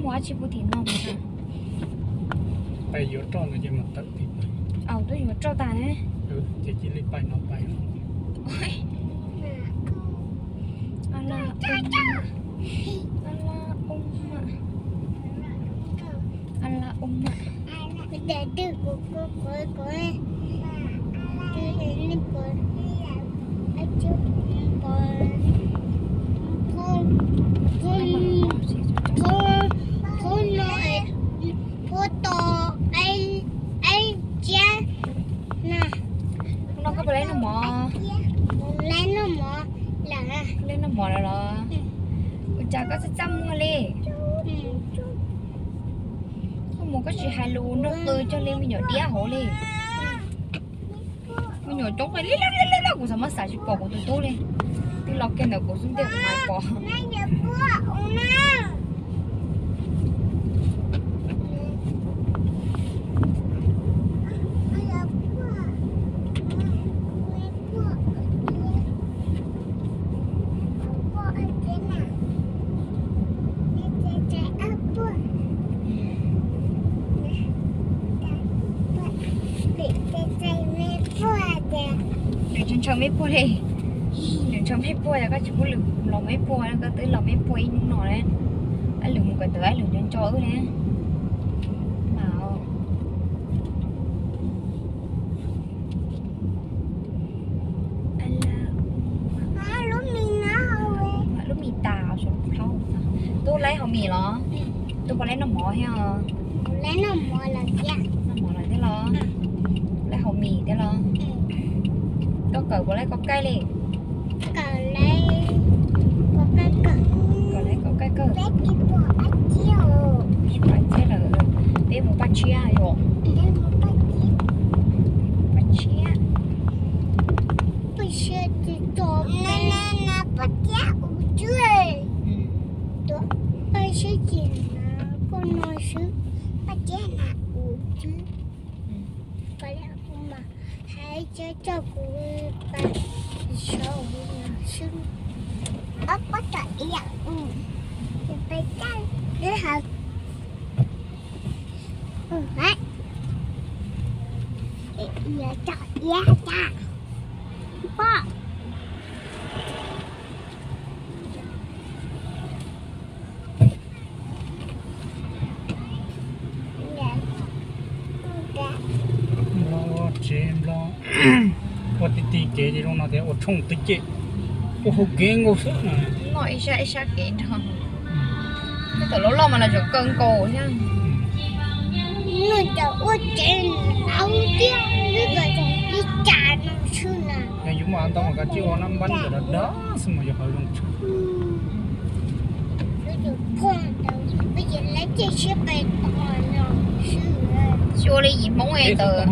Muaj dab tsi puag tim no mas. Pais yuav roj no ces mas tawm tim pais. Au, twb yuav roj tas ne. Ces cia li pais no pais. A la ung, a la ung ma. A la ung ma. Phub no, phub to, ib ciab na. Hnub no koj puas laib noj mov? Laib noj mov lawm. Laib noj mov lawm los? Ua cas koj txaj txaj muag li? Koj mus koj tsis hais lus nrog qw cog li me nyuam diab hauv li. Me nyuam coob li li li li, kuv xav muab xav tsis pom kuv tus tub li. Twb los kiag ntawm kuv xub ntiag kuv mas pom. Lwm ntshaw me puag li. Lwm ntshaw me puag, yog koj tsis pub lwm los me puag, koj twb los me puag ib hnub no. Ab lwm mus kawm ntawv ab lwm nco nco wb ne. Mas lub mis tas, tub laib haus mis los? Tub puas laib noj mov thiab? Noj mov lawm thiab los? Laib haus mis thiab los? Koj kawm puas laib koj kaij li? Kawm laib koj kaij kawg. Peb mus paj tshiab yom? Paj tshiab. Paj tshiab ub tswb. Paj tshiab tsis na, koj no xwb. Paj tshiab na ub tswb. Koj li kuv mas hais coj coj kuv pais saum no xwb. Ob pob tom ib yam ub, peb caij lub hauv. Ub, hais, yog coj iab cas poj. Nplo ua tsev nplo, ua ti ti kev ces zoo no tias ua tshooj ti cem, ua hauv kev nkaus xwb no. Noj ib sab ib sab kev nrog. Tej tawm loj loj mas los tseem kaw nkaus thiab. Noj cov ua tsev ntaub tiag, li cas no xwb na. Yog yus muaj av ntau mas kav tsij ua nab npab ntawm dog dog xwb mas yus haus zoo tshaj. Xyua li yim Hmoob ntawd.